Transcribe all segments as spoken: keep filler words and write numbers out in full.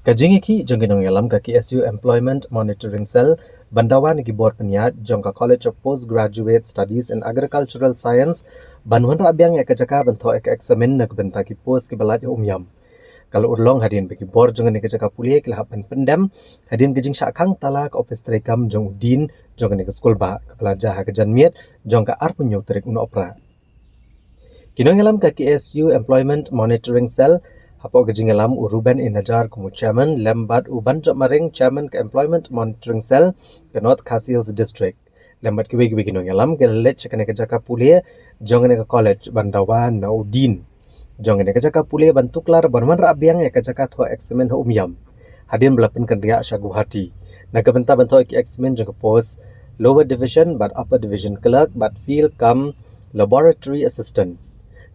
Ka jingïakhih jong ki nongïalam ka K S U Employment Monitoring Cell ban dawa na ki bor pynïaid jong ka College of Postgraduate Studies in Agricultural Science ban wanrah biang ïa ka jaka ban thoh ïa ka eksamin na ka bynta ki post kiba lait ha Umiam ka la urlong hadien ba ki bor jong kane ka jaka pule ki la hap ban pyndem hadien ka jingshah khang tala ka ophis treikam jong u Dean jong kane ka skulbah kaba la jia ha ka janmiet jong ka arphew hynñiew tarik u Nohprah. Ki nongïalam ka K S U Employment Monitoring Cell, hapoh ka jingïalam u Ruben A Najar kum u chairman, lem bad u Banjop Maring, chairman ka Employment Monitoring Cell ka North Khasi Hills District, lem bad kiwei kiwei ki nongïalam ki la leit sha kane ka jaka pule jong kane ka college ban dawa na u Dean jong kane ka jaka pule ban tuklar ban wanrah biang ïa ka jaka thoh eksamin ha Umiam hadien ba la pynkynriah sha Guwahati na ka bynta ban thoh ïa ka eksamin jong ka post Lower Division bad Upper Division Clerk bad Field cum Laboratory Assistant.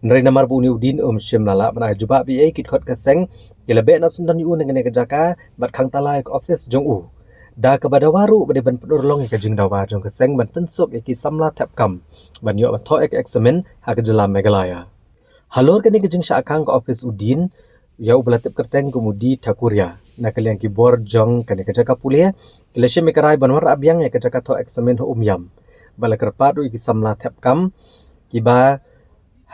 Hynrei namar ba une u Dean um shym la lah ban ai jubab ei ei, ki dkhot ka seng ki la beh noh syndon ïa u na kane ka jaka bad khang tala ïa ka ophis jong u, da kaba dawa ruh ba dei ban pynurlong ïa ka jingdawa jong ka seng ban pynsuk ïa ki samla thep kam ban ïoh ban thoh ïa ka eksamin ha ka jylla Meghalaya. Halor kane ka jingshah khang ka ophis u Dean ïa uba la tip kyrteng kum u D Thakuria, na ka liang ki bor jong kane ka jaka pule ki la shim ïa ka rai ban wanrah biang ïa ka jaka thoh eksamin ha Umiam bad la kyrpad ruh ïa ki samla thep kam kiba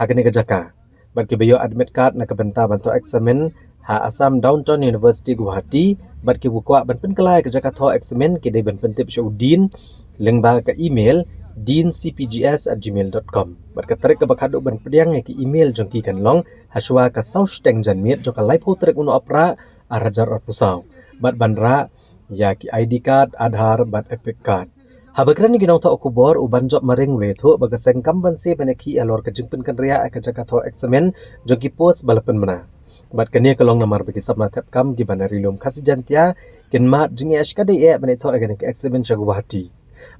ha kane ka jaka bad kiba ïoh admit card na ka bynta ban thoh eksamin ha Assam Downtown University Guwahati bad kiba kwah ban pynkylla ïa ka jaka thoh eksamin ki dei ban pyntip sha u Dean lyngba ka email dean C P G S at gmail dot com bad ka tarik kaba khadduh ban pdiang ïa ka email jong ki kan long hashwa ka saw shiteng janmiet jong ka laiphew tarik u Nohprah arhajar arphew saw bad ban rah ïa ki I D card, Aadhaar bad Epic card. Haba kren ïa ki nongthoh khubor u Banjop Maring u la ïathuh ba ka seng kam banse ban ïakhih halor ka jingpynkynriah ïa ka jaka thoh eksamin jong ki post ba la pynbna bad kane ka long namar ba ki samla thep kam kiba na Ri Lum Khasi Jaintia kin mad jingeh shikatdei eh ban ïathoh ïa kane ka eksamin sha Guwahati.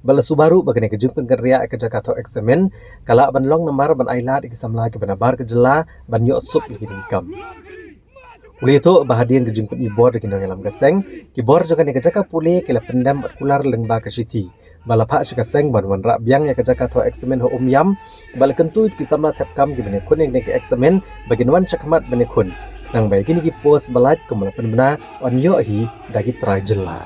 Bad la suba ruh ba kane ka jingpynkynriah ïa ka jaka thoh eksamin ka lah ban long namar ban ailad ïa ki samla kiba na bar ka jylla ban ïoh suk ïa kine ki kam. U la ïathuh ba hadien ka jingpyni bor da ki nongïalam ka seng, ki bor jong kane ka jaka pule ki la pyndem bad kular lyngba ka shithi ba la phah sha ka seng ban wanrah biang ïa ka jaka thoh eksamin ha Umiam bad la kyntu ïa ki samla thep kam kiban ïakhun ïa kane ka eksamin ba kin wan shakhmat ban ïakhun khnang ba ïa kine ki post ba lait kumba la pynbna yn ïoh hi da ki trai jylla.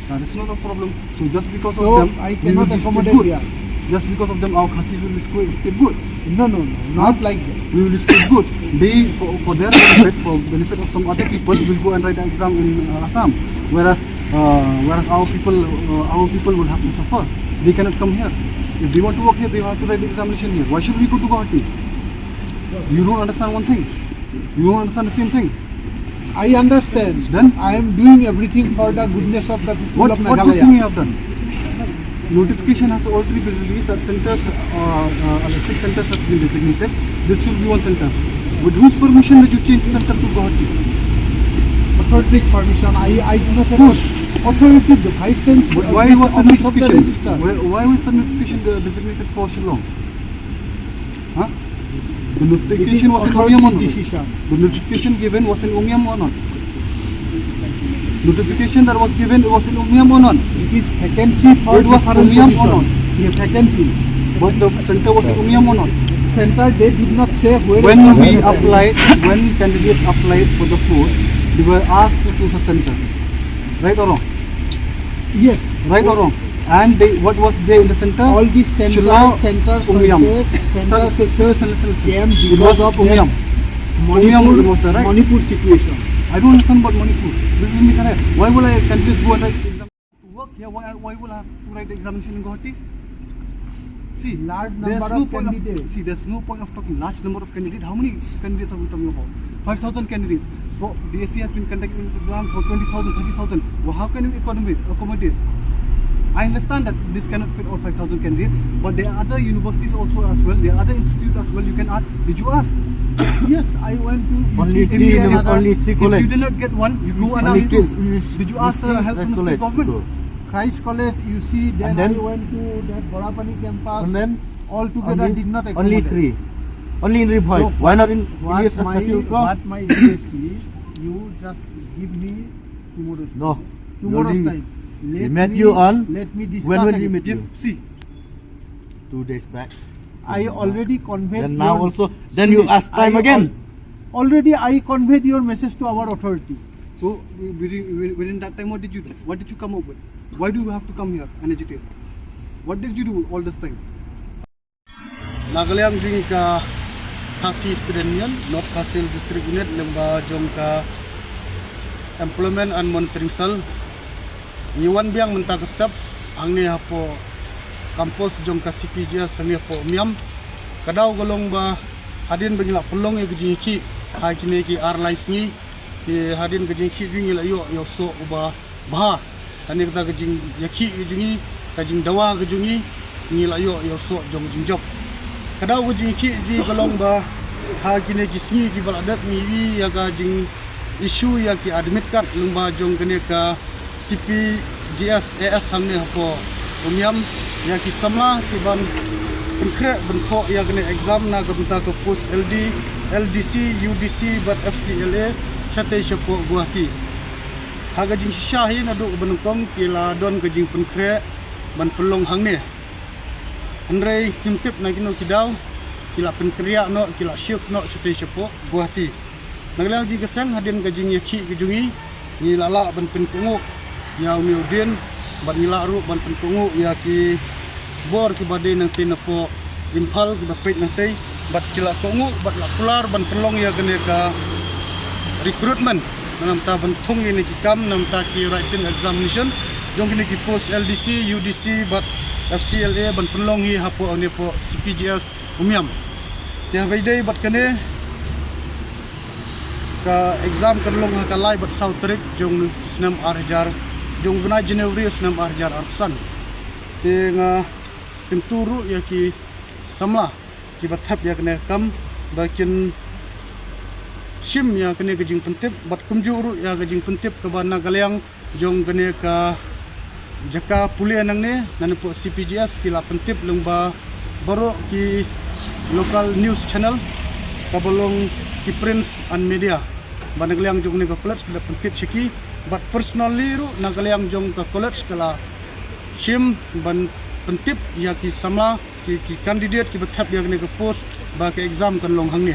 That is not a problem. So just because so of them, I cannot accommodate good. Here. Just because of them, our Khasis will escape good. No, no, no, not like that. We will escape good. They, for, for their benefit, for benefit of some other people, will go and write the exam in uh, Assam. Whereas, uh, whereas our people, uh, our people will have to suffer. They cannot come here. If they want to work here, they have to write the examination here. Why should we go to Guwahati? You don't understand one thing. You don't understand the same thing. I understand. Then I am doing everything for the goodness of the people what, of Meghalaya. What good thing you have done? Notification has already been released that centers, uh, uh, six centers has been designated. This should be one center. With whose permission did you change the center to Guwahati? Authority's permission. I, I do not have authority. The vice chancellor. Why was the notification? Why, why was the notification designated for Shillong? Huh? The notification was in Umiam or not? Decision. The notification given was in Umiam or not? Notification that was given was in Umiam or not? It is vacancy for it was Umiam or not? Yeah, vacancy. But the center was in Umiam or not? Center they did not say where. When we applied, when candidates applied for the post, they were asked to choose a center. Right or wrong? Yes. Right or wrong? And they, what was there in the center? All these central, Shillong, central Umiam. Census, central census came because of Umiam. Manipur, Umiam was there, right? Manipur situation. I don't understand about Manipur. This is Meghalaya. Why will I candidates go and write exam? Work here, why, why will I have to write the examination in Guwahati? See, large number there's no of candidates. See, there's no point of talking large number of candidates. How many candidates are we talking about? Five thousand candidates. For D S C has been conducting exams for twenty thousand, thirty thousand. Well, how can we accommodate? accommodate? I understand that this cannot fit all five thousand candidates, but there are other universities also as well. There are other institutes as well. You can ask. Did you ask? Yes, I went to only three, only three colleges. If you did not get one, you go and ask two. Did you ask the help from the state government? Christ College, U C, then, and then I went to that Borapani campus. And then all together only, did not accommodate. Only three. Only in Ri Bhoi. So why not in what my, what my request is, you just give me tomorrow's no. Time. Tomorrow's time. Let we met me, you on. Let me discuss. When will we meet you? See. Two days back. I already conveyed. Then now also. Then you ask time I again. Already I conveyed your message to our authority. So within, within that time, what did you do? What did you come up with? Why do you have to come here and agitate? What did you do all this time? Na ka liang jong ka Khasi Student Union, North Khasi District Unit, lyngba jong ka Employment and Monitoring Cell, ngi wan biang mynta ka step hangne hapoh campus jong ka C P G S hangne hapoh Umiam. Ka daw ka long ba hadien ba ngi la pynlong ïa ka jingïakhih ha kine ki ar lai sngi, te hadien ka jingïakhih jong ngi la ïoh ïa u soh uba bha. Kane kata ka jingïakhih ka jong ngi, ka jingdawa ka jong ngi, ngi la ïoh ïa u soh jong jingjop. Ka daw ka jingïakhih jong ngi ka long ba ha kine ki sngi kiba la dep ngi ïohi ïa ka jing issue ïa ki admit card lyngba jong kane ka C P G S A S hangne hapoh Umiam, ïa ki samla kiban pynkhreh ban thoh ïa kane exam na ka bynta ka post L D, L D C, U D C bad F C L A shatei shapoh Guwahati. Ha ka jingshisha hi naduh kaba nyngkong ki la don ka jingpynkhreh ban pynlong hangne. Hynrei ngim tip na kino ki daw ki la pynkhreh noh, ki la shift noh shatei shapoh Guwahati. Na ka liang jong ka seng, hadien ka jingïakhih ka jong ngi, ngi la lah ban pynkohnguh ïa une u dien, bad ngi lah ruh ban pynkohnguh ïa ki bor kiba dei nangtei napoh Imphal kiba peit nangtei, bad ki la kohnguh bad la kular ban pynlong ïa kane ka recruitment, namar ban thung ïa kine ki kam, namar ki written examination jong kine ki post L D C, U D C bad F C L A ban pynlong hi hapoh, hapoh C P G S Umiam. Te haba ïadei bad kane, ka exam kan long ha ka lai bad saw tarik jong u snem ar hajar, jong u bnai January u snem ar hajar arphew san. Te nga kyntu ruh ïa ki samla kiba thep ïa kane ka kam ba kin shim ïa kane ka jingpyntip, bad kumjuh ruh ïa ka jingpyntip kaba na ka liang jong kane ka jaka pule nangne, na napoh C P G S ki la pyntip lyngba baroh ki local news channel kaba long ki prints and media. Ba na ka liang jong kane ka college ki la pyntip sha ki, bad personally ruh na ka liang jong ka college ka la shim ban pyntip ïa ki samla, ki, ki candidate kiba thep ïa kane ka post ba ka exam kan long hangne.